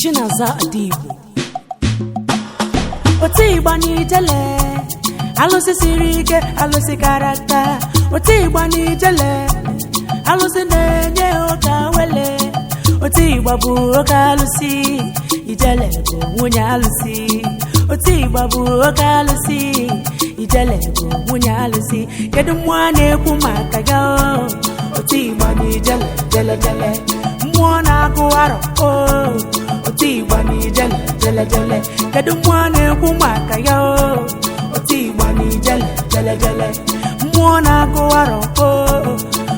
Chinaza Adigbo. Oti ịgba na ijele, alụsị siri ike, alụsị kara aka. Oti ịgba na ijele, alụsị na-enye ụka wele. Oti ịgba bụ oke alụsị, ijele bụ nwunye alụsị. Oti ịgba bụ oke alụsị, ijele bụ nwunye alụsị. Kedu mmụọ a na-ekwu maka ya o? Oti ịgba na ijele, jele jele. Mmụọ na-agụ arọ o. Oti ịgba na ijele, jele jele. Kedu mmụọ a na-ekwu maka ya o? Oti ịgba na ijele, jele jele. Mmụọ na-agụ arọ o.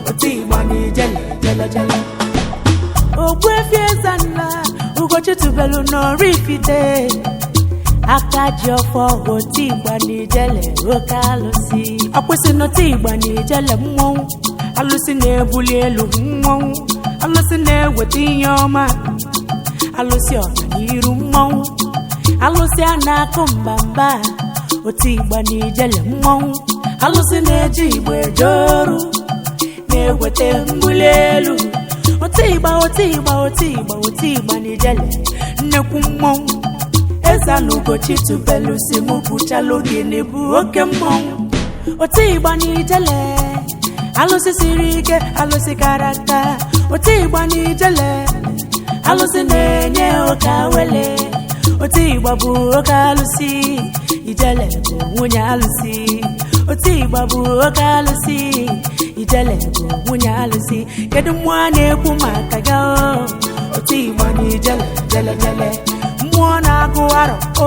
Oti ịgba na ijele, jele jele. Ogbuefi Ezana Ugochi tubelu n'Oraifite, aka ji ọfọ. Oti ịgba na ijele, oke alụsị. Akwụsị n'oti ịgba na ijele, mmọnwụ alụsị na-ebuli elu, mmọnwụ alụsị na-eweta ihe ọma, alụsị ọganiru, mmọnwụ alụsị a na-akụ mbamba. Oti ịgba na ijele, mmọnwụ alụsị na-eji igbo eje ọrụ, na-eweta mbuli elu. Oti ịgba, oti ịgba, oti ịgba, oti ịgba na ijele, nnekwu mmọnwụ. Eze na Ugochi tubelu si mụ kwuchalụ gịnị bụ oke mmọnwụ oti ịgba na ijele, alụsị siri ike, alụsị kara aka. Oti ịgba na ijele, alụsị na-enye ụka wele. Oti ịgba bụ oke alụsị, ijele bụ nwunye alụsị. Oti ịgba bụ oke alụsị, ijele bụ nwunye alụsị. Kedu mmụọ a na-ekwu maka ya o? Oti ịgba na ijele, jele jele. Mmụọ na-agụ arọ o.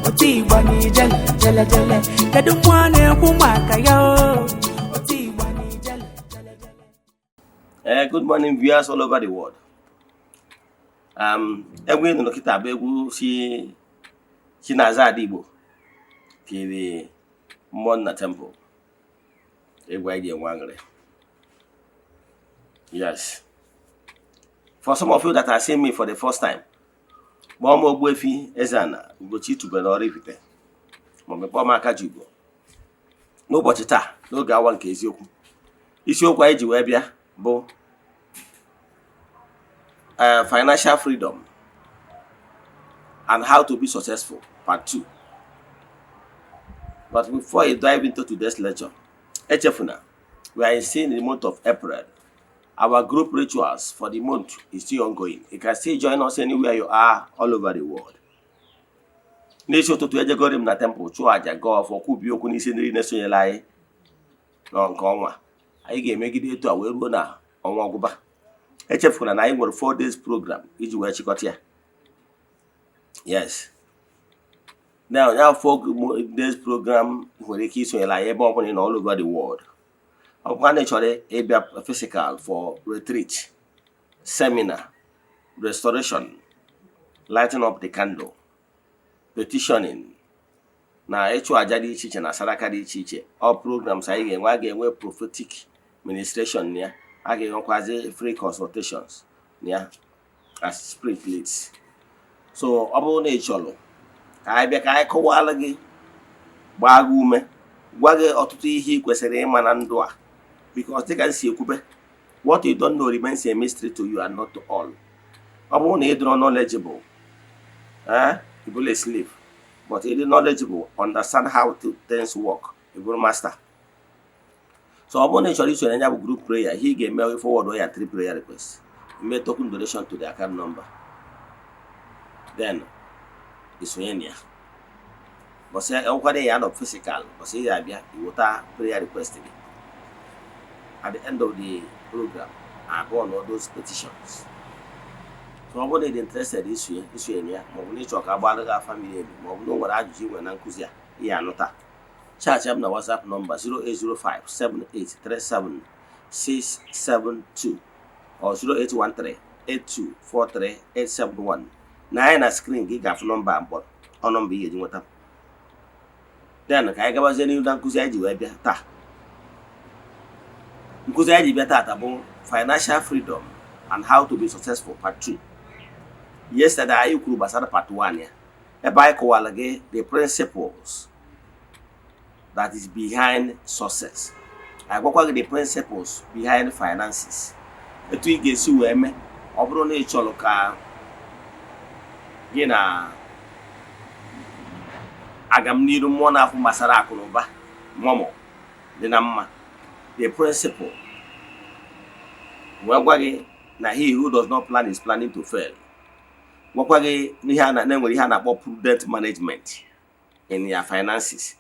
Oti ịgba na ijele, jele jele. Kedu mmụọ a na-ekwu maka ya o? Oti ịgba na ijele, jele jele. Good morning, viewers all over the world. Egwu ị nụrụ kịta bụ egwu si Chinaza Adigbo tiri mmụọ nna temple. Egwu anyị ji enwe aṅụrị. Yes. For some of you that are seeing me for the first time, kpọọ m Ogbuefi Eze-Ana Ugochi tubelu Oraifite, maọbụ kpọọ m Akajiugo. N'ụbọchị taa, n'oge awa nke eziokwu, isiokwu anyị ji wee bịa bụ financial freedom and how to be successful, part 2. But before you dive into today's lecture, echefuna, we are still in the month of April. Our group rituals for the month is still ongoing. You can still join us anywhere you are all over the world. N'isi ụtụtụ, ejegori m na temple chụọ aja, gaa ọfọ, kwubie okwu n'isi ndị na-esonyere anyị nọ nke ọnwa. Anyị ga-emegide etu a wee ruo na ọnwa ọgwụba. Echefuna na anyị nwere 4 days program iji wee chịkọta ya. Yes, now ya 4 days program nwere ike isonyere anyị ebe ọ bụla ị nọ all over the world. Ọ bụkwa na ị chọrọ ịbịa physical for retreat, seminar, restoration, lighting up the candle, petitioning na ịchụ aja dị iche iche na saraka dị iche iche, all programs anyị ga-enwe, a ga-enwe prophetic ministration na ya, a ga-enwekwazi free consultations na ya as spirit leads. So ọ bụrụ na ị chọrọ ka anyị bịa ka anyị kọwara gị, gbaa gị ume, gwa gị ọtụtụ ihe ị kwesịrị ịma na ndụ a, because dịka m si ekwube, what you don't know remains a mystery to you and not to all. Ọ bụrụ na ị dịrọ knowledgeable, ị bụrụ a slave, but ị dị knowledgeable, understand how to things work, ị bụrụ master. So ọ bụrụ na ị chọrọ isonye ya bụ group prayer, ihe ị ga-eme, forward ya three prayer requests, mee token donation to the account number, then isonye na ya. Bọsị ọkwado ya nọ physical, bọsị ị ga-abịa iweta prayer request gị. At the end of the program, agụọ na those petitions. So ọ bụrụ na ị dị interested isonye na ya, maọbụ na ịchọ ka agbalụ gị afa miri emi, maọbụ na o nwere ajụjụ ị nwere na nkụzi a, ị ya anụta, chat m na WhatsApp nọmba 08057837672 or 08138243871. Na anyị na screen gị ga-afụ nọmba mkpọrọ ọ nọmba ị ga-eji nweta. Then ka anyị gabazie n'ihu na nkụzi anyị ji wee bịa taa. Nkụzi anyị ji bịa taata bụ financial freedom and how to be successful, part 2. Yesterday anyị kwuru gbasara part 1 ya, ebe anyị kọwara gị the principles that is behind success. Anyị gwakwa gị the principles behind finances, etu ị ga-esi wee mee ọ bụrụ na ị chọrọ ka Gị na agamniru mmụọ na-afụ gbasara akụ na ụba mọmọ dị na mma, the principle wee gwa gị na he who does not plan is planning to fail. Gwakwa gị n'ihe a na-enwere ihe a na-akpọ prudent management in your finances.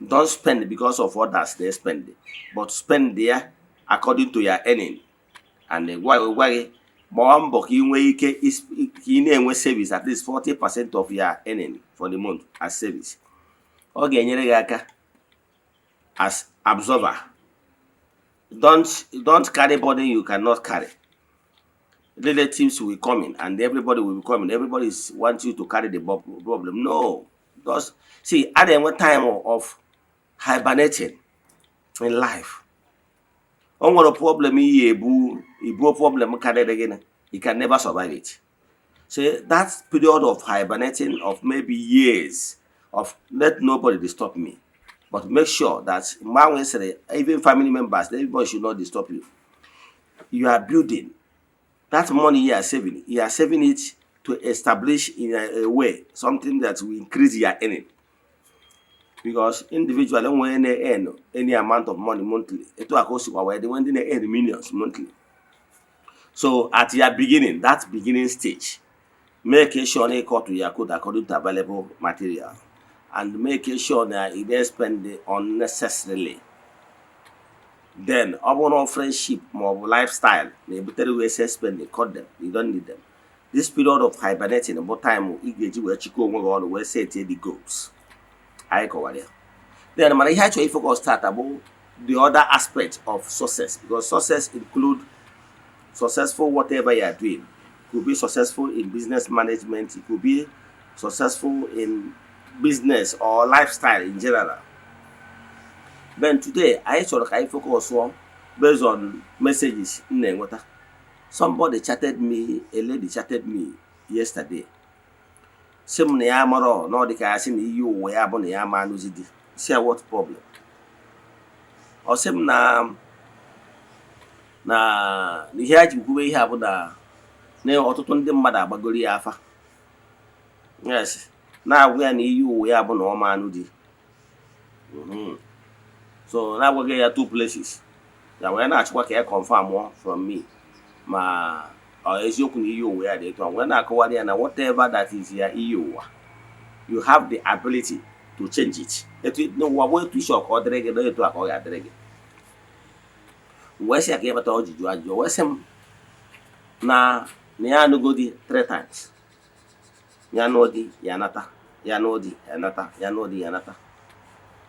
Don't spend because of others they spend, but spend ya according to your earning. And gwa gị gbaa mbọ ka ị nwee ike ka ị na-enwe savings, at least 40% of your earning for the month as savings. Ọ ga-enyere gị aka as absorber. Don't carry burden you cannot carry. Relatives will come in and everybody will be coming. Everybody is want you to carry the problem. No, because see, a na-enwe time of hibernating in life. O nwere problem iyi ebu ibuo, problem karịrị gịnị, you can never survive it. So that period of hibernating of maybe years of let nobody disturb me, but make sure that mgbe ahụ ị sịrị even family members, everybody should not disturb you, you are building that money you are saving. You are saving it to establish in a way something that will increase your earning, because individual enwere na-earn any amount of money monthly. Etu a ka o sikwa wee dị nwee ndị na-earn millions monthly. So at your beginning, that beginning stage, make sure na ị cut your coat according to available material and make sure na you don't spend unnecessarily. Then ọ bụrụ na friendship ma ọ bụ lifestyle na-ebutere gị excess spending, cut them. You don't need them. This period of hibernating bụ time ị ga-eji wee chịkọ onwe gị ọnụ wee set the goals anyị kọwara ya. Then mana ihe anyị chọrọ ifocus tata bụ the other aspect of success, because success include successful whatever you are doing. It could be successful in business management, it could be successful in business or lifestyle in general. Then today anyị chọrọ ka anyị focus on based on messages m na-enweta. Somebody chatted me, a lady chatted me yesterday, sị m na ya marọ na ọ dị ka ya sị na iyi ụwa ya bụ na ya ama anụzi di. Si ya, "What problem?" Ọ sị m na ihe a ji kwube ihe a bụ na ọtụtụ ndị mmadụ agbagoro ya afa, yes, na-agwa ya na iyi ụwa ya bụ na ọ ma anụ di. So na-agwaghị ya two places, ya wee na-achịkwa ka ya confirm from me ma ọ eziokwu na iyi ụwa ya dị etu a. Wee na-akọwara ya na whatever that is ya iyi ụwa, you have the ability to change it. Etu n'ụwa bụ etu ịchọ ka ọ dịrị gị na etu a ka ọ ga-adịrị gị. Wee sị ya ka ịbata ọjụjụ ajụjụ. Wee sị m na ya anụgo di three times. Ya nụọ di, ya nata, ya nụọ di, ya nata, ya nụọ di, ya nata.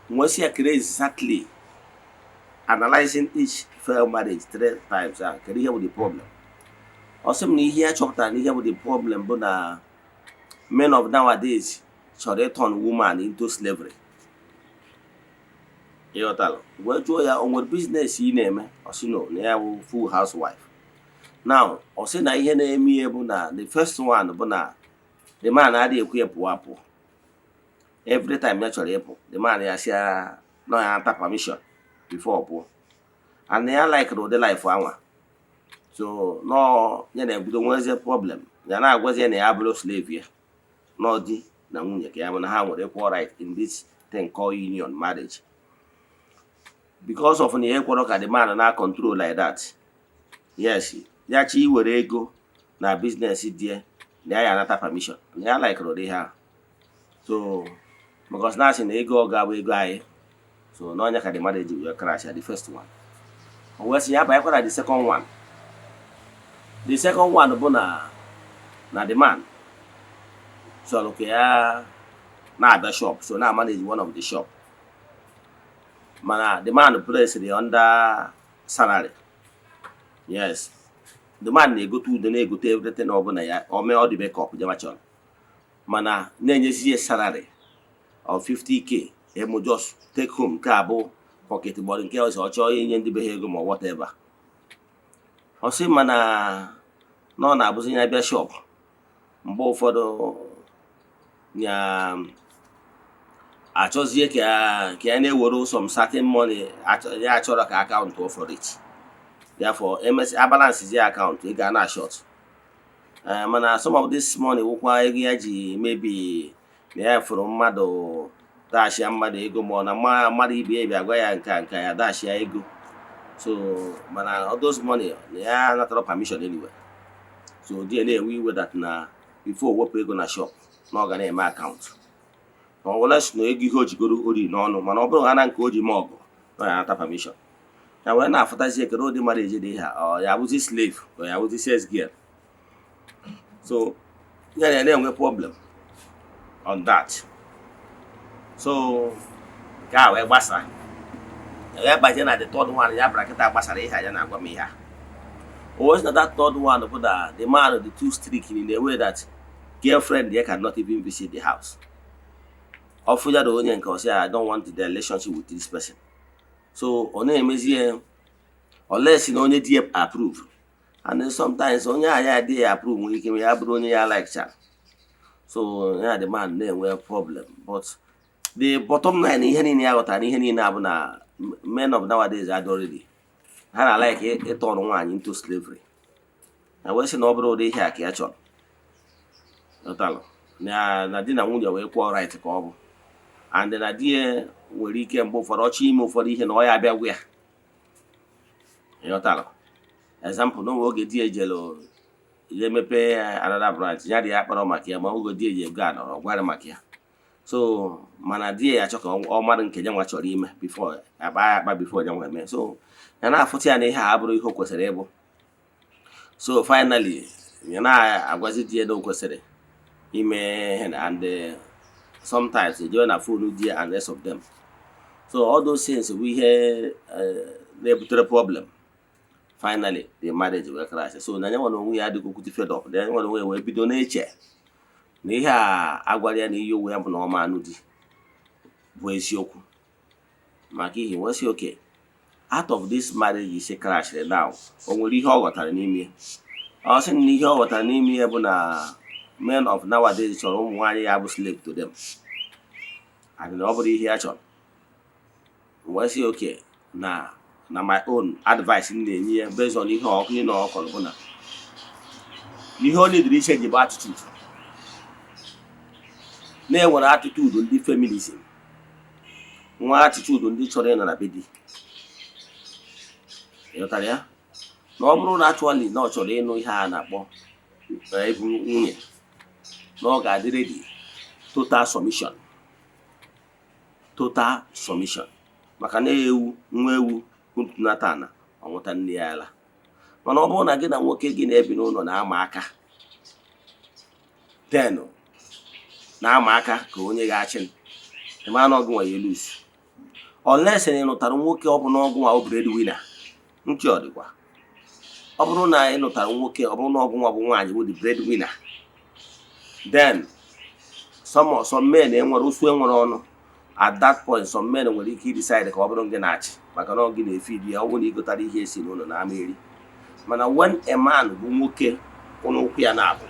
Wee sị ya kere exactly, analyzing each failed marriage three times a, kedu ihe bụ the problem? Ọ sị m na ihe ya chọpụtara na ihe bụ the problem bụ na men of nowadays chọrọ ịturn woman into slavery. Ịghọtara? Wee jụọ ya o nwere business ị na-eme. Ọ sị no, na ya bụ full housewife now. Ọ sị na ihe na-eme ihe bụ na the first one bụ na the man adịghị ekwe ya pụọ apụ. Every time ya chọrọ ịpụ, the man ya sị ya na ya ata permission before ọ pụọ, and ya like ụdị life anwa. So nọọ ya na-ebido nwezie problem. Ya na-agwazi ya na ya bụrụ slave ya, nọọ di na nwunye ka ya bụ na ha nwere equal right in this thing called union marriage. Because of na ya ekwerọ ka the man na control like that, yes, ya chi iwere ego na business die na ya anata permission, na ya like ụdị ihe ahụ. So because na asị na ego ọ ga-abụ ego anyị. So n'ọnya ka the marriage wee crash ya, the first one. O wee sị ya banyekwa na the second one. The second one bụ na the man chọrọ ka ya na-abịa shop, so na manage one of the shop, mana the man placed under salary. Yes, the man na-egote ude, na-egote everything ọbụla ya o mee, ọ dị makeup jema chọrọ, mana na-enyezi ya salary of 50K emo just take home. Nke a bụ pocket money nke ọzọ ọ chọọ inye ndị be ha ego ma whatever. Ọ sị mana na ọ na-abụzi ya bịa shop, mgbe ụfọdụ ya achọzie ka ya na-ewere some certain money ya achọrọ ka account for it. Therefore, emesi abalancezie account, ị ga na short. Mana some of this money wụkwa ego ya ji mebi na ya fụrụ mmadụ, dashia mmadụ ego, ma ọ na mmadụ ibe ya bịa gwa ya nke a, nke a, ya dashia ego. So mana all those money na ya natara permission anyway. So di ya na-ewe iwe that na before o wepụ ego na shop, na ọ ga na-eme account na ọ were sị na ego ihe o jigoro ori n'ọnụ, mana ọ bụrụ ha na nke o ji mee ọgụ, na ya nata permission. Ya wee na-afụtazi ekere ụdị marriage dị ha, ọ ya abụzi slave, ọ ya abụzi sales girl. So ya na na-enwe problem on that. So nke a wee gbasa, ya wee baje na the third one. Ya bara kịta gbasara ihe anya na-agwa m ihe a. O was na that third one bụ na the man dị too strict in a way that girlfriend ya cannot even visit the house. Ọfụ ya na onye nke ọsị, "I don't want the relationship with this person." So ọ na-emezi ya unless na onye di ya approve, and then sometimes onye a ya adịghị approve nwere ike ya bụrụ onye ya like cha. So ya the man na-enwe problem. But the bottom line, ihe niile ya ghọtara na ihe niile abụ na men of nowadays are already ha na like ịtọrọ nwaanyị into slavery. Na wee sị na ọ bụrụ ụdị ihe a ka ya chọrọ. Ghọtalụ? Na di na nwunye wee kwụọ right ka ọ bụ, and na di ya nwere ike mgbe ụfọdụ ọchọ ime ụfọdụ ihe na ọ ya abịa gwa ya. Ịghọtalụ? Example, n'onwe oge di ya jere je mepee another branch, ya dị ya kpọrọ maka ya, ma oge di ya ji ego a nọrọ gwara maka ya. So mana di ya achọ ka ọ mara nke ya nwa chọrọ ime before akpa ya akpa, before ya nwa eme. So ya na-afụta ya na ihe a abụrụ ihe o kwesịrị ịbụ. So finally ya na-agwazi di ya na o kwesịrị ime ihe na, and sometimes ejewe na phone di ya and rest of them. So all those things bụ ihe na-ebutere problem. Finally the marriage wee crash. So na ya nwere onwe ya adịghị okwute fed up, na ya nwere onwe ya wee bido na-eche na ihe a agwara ya na ihe owe ya bụ na ọma anụ di bụ eziokwu, maka ihe wee sị, okay, out of this marriage isi crash now, o nwere ihe ọ ghọtara n'ime ya. Ọ sị na ihe ọ ghọtara n'ime ya bụ na men of nowadays chọrọ ụmụ nwaanyị ya bụ slave to them, and na ọ bụrụ ihe ya chọrọ. Wee sị okay, na my own advice m na-enye ya based on ihe ọkụ ihe na ọ kọrọ bụ na ihe ọ na-ediri iche ji bụ attitude na-enwere attitude ndị feminism nwa, attitude ndị chọrọ ịnọ na be di. Ịghọtara ya? Na ọ bụrụ na actually na ọ chọrọ ịnụ ihe a na-akpọ ịbụ nwunye, na ọ ga-adị ready total submission, total submission, maka na ewu nwa ewu nata ana ọnwụta nne ya ala. Mana ọ bụrụ na gị na nwoke gị na-ebi n'ụlọ na-ama aka, then na-ama aka ka onye ga-achị ịma na ọgụ nwa ya elose, unless na ị nụtara nwoke ọ bụ na ọgụ nwa bụ breadwinner. Ntị ọ dịkwa, ọ bụrụ na ị nụtara nwoke ọ bụrụ na ọgụ nwa bụ nwaanyị bụ the breadwinner, then some men enwere ụsụ enwere ọnụ. At that point some men nwere ike decide ka ọ bụrụ gị na-achị, maka na ọ gị na-efidi ya. Ọ bụrụ na ị gotara ihe esi n'ụlọ na ama eri. Mana when a man bụ nwoke kwụ n'ụkwụ ya na-abụ,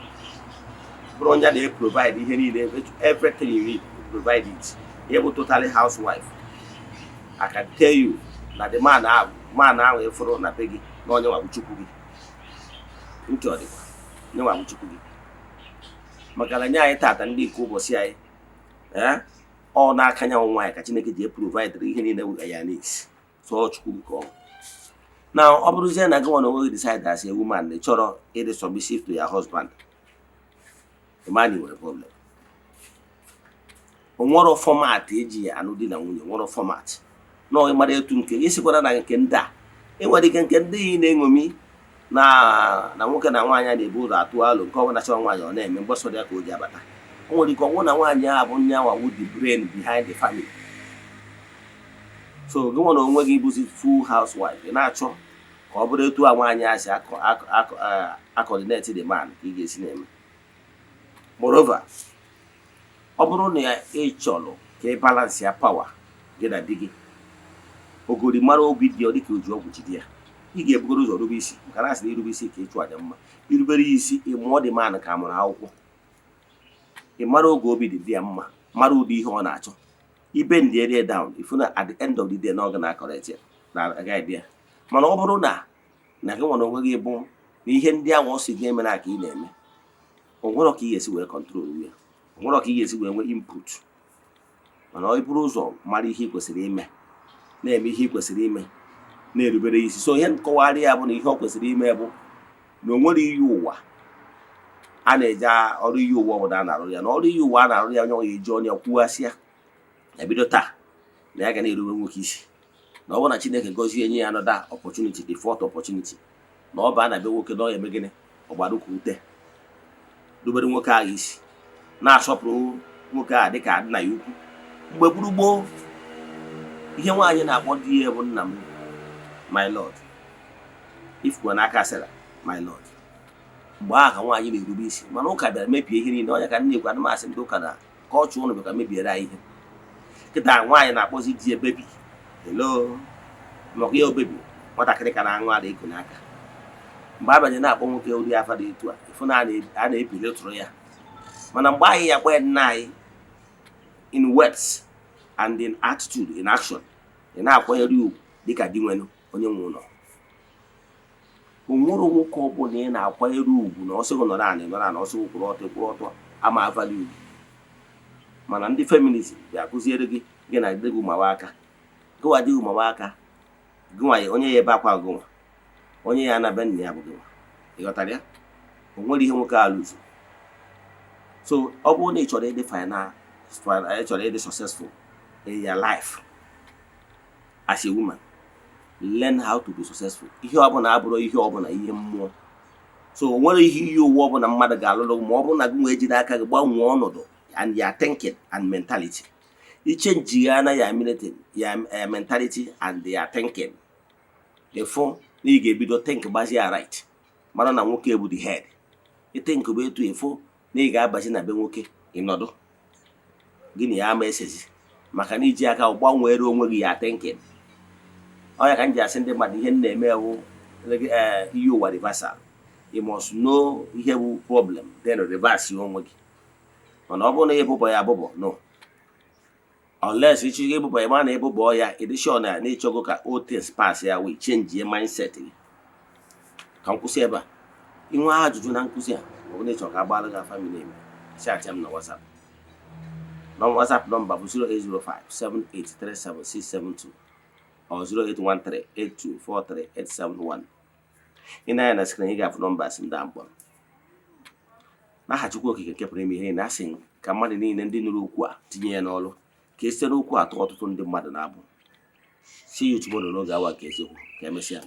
bụrụ onye na-provide ihe niile, everything you need, provide it, ihe bụ totally housewife, I can tell you na the man ahụ, man ahụ ịfụrụ na be gị, na onye nwa bụ chukwu gị. Ntị ọ dịkwa, onye nwa bụ chukwu gị, maka na nye anyị tata ndị nke ụbọchị anyị, ee, ọ n'aka nyanwụ nwaanyị ka Chineke ji provide ihe niile ya needs. So ọ chukwu gị ka ọ bụ. Na ọ bụrụzie na gị nwa na onwe gị decide as a woman na ị chọrọ ịdị submissive to your husband, the man nwere problem. O nwero format eji anụ di na nwunye, nwero format na ọ mara etu nke gị sikwara na nke ndị a. Ị nwere ike nke ndị ị na-eṅomi na nwoke na nwaanyị a na-ebu ụzọ atụ alụ, nke ọbụla chọrọ nwaanyị ọ na-eme mgbasa ya ka o ji abata. O nwere ike ọnwụ na nwaanyị ahụ bụ nne anwa wu the brain behind the family. So gị nwa na onwe gị bụzi full housewife, ị na-achọ ka ọ bụrụ etu a nwaanyị a si a coordinate the man ka ị ga-esi na-eme. Moreover, ọ bụrụ na ị chọrọ ka ị balance ya power gị na di gị, ogori mara obi dị ọ dịka oji ọgwụ jide ya, ị ga-ebugoro ụzọ rube isi, maka na asị na irube isi ka ịchụ aja mma. Irubere ya isi, ị mụọ dị man ka mụrụ akwụkwọ, ị mara oge obi dị di ya mma, mara ụdị ihe ọ na-achọ, ibe ndị area down, ifu na at the end of the day na ọ ga na correct ya na guide ya. Mana ọ bụrụ na gị nwere onwe gị bụ na ihe ndị ahụ ọ si gị eme na ka ị na-eme, O nwere ka ị ga-esi wee control ya, o nwere ka ị ga-esi wee nwee input. Mana ọ bụrụ ụzọ mara ihe ị kwesịrị ime, na-eme ihe ị kwesịrị ime, na-erubere isi. So ihe nkọwarị ya bụ na ihe ọ kwesịrị ime bụ na o nwere iyi ụwa a na-eje ọrụ, iyi ụwa ọbụla a na-arụ ya, na ọrụ iyi ụwa a na-arụ ya, onye ọ ga-eji onye kwughasịa na bido taa na ya ga na-erube nwoke isi, na ọ bụrụ na Chineke gọzie, nye ya another opportunity, the fourth opportunity, na ọ baa na be nwoke, na ọ ya eme gịnị? Ọgbara ka ute rubere nwoke ahụ isi, na-asọpụrụ nwoke ahụ dịka nna ya ukwu. Mgbe gburu gboo, ihe nwaanyị na-akpọ di ya bụ "nna m", "my lord". Ifukwa n'aka sịra "my lord", mgbe ahụ ka nwaanyị na-erube isi. Mana ụka bịara mebie ihe niile. Onye ka nne ekwu anụmasị ndị ụka na kọlchọ ụnụ bịa mebiere anyị ihe. Kịta nwaanyị na-akpọzi di ya "baby". Hello, maka ihe baby, nwatakịrị ka na-aṅụ ara eko n'aka. Mgbe abanye na-akpọ nwoke ụdị afa dị etu a, ịfụ na a na-ebili tụrụ ya. Mana mgbe anyị ya kpọ ya nna anyị, in words and in attitude, in action, ị na-akwanyere ya ugwu dịka di nwenu, onye nwe ụlọ. O nwere nwoke ọbụla ị na-akwanyere ugwu na ọsị gị nọrọ anị, nọrọ anị, ọsị gị kwụrụ ọtọ, kwụrụ ọtọ, ama avalị ugwu. Mana ndị feminism bịa kụziere gị, gị na di gị mawa aka, gịwa di gị mawa aka, gịnwa onye ya ebe akwa, gịnwa onye ya anabe nna ya bụ gịnwa. Ị ghọtara ya? O nwere ihe nwoke a lụzu. So ọ bụrụ na ị chọrọ ịdị ị chọrọ ịdị successful in your life as a woman, learn how to be successful. Ihe ọbụla abụrụ ihe ọbụla ihe mmụọ. So o nwere ihe iyi ụwa ọbụla mmadụ ga-alụrụ, ma ọ bụrụ na gị nwee jiri aka gị gbanwee ọnọdụ and your thinking and mentality. Ichange ya na ya mentality and your thinking, ịfụ na ị ga-ebido think gbazie ya right, mara na nwoke bụ the head. Ithink bụ etu, ịfụ na ị ga-abazi na be nwoke, ịnọdụ gị na ya ama esezi, maka na iji aka gbanwere onwe gị ya thinking. Ọ ya ka m ji asị ndị mmadụ, ihe m na-eme ewu iyi ụwa reversal. You must know ihe bụ problem, then reverse ya onwe gị. Mana ọ bụrụ na ịbụbọ ya abụbọ, no, unless ịchọ ịbụbọ ya, ma na ịbụbọ ya, ịdị sure na ịchọgo ka all things pass ya wee change your mindset gị. Ka m kwụsị ebe a. Inwe ajụjụ na nkụzi a, ọ bụ na ịchọ ka agbaala gị afa miri emi, chat m na WhatsApp. Na WhatsApp nọmba bụ 08057837672 or 08138243871. Ị na-anya na screen, ị ga-afụ nọmba ndị a mkpọrọ n'aha Chukwu Okike nke pụrụ ime ihe. Na asị ka mmadụ niile ndị nụrụ okwu a tinye ya n'ọrụ, ka e site n'okwu atụ ọtụtụ ndị mmadụ na-abụ. See you tomorrow n'oge awa nke eziokwu. Ka emesịa.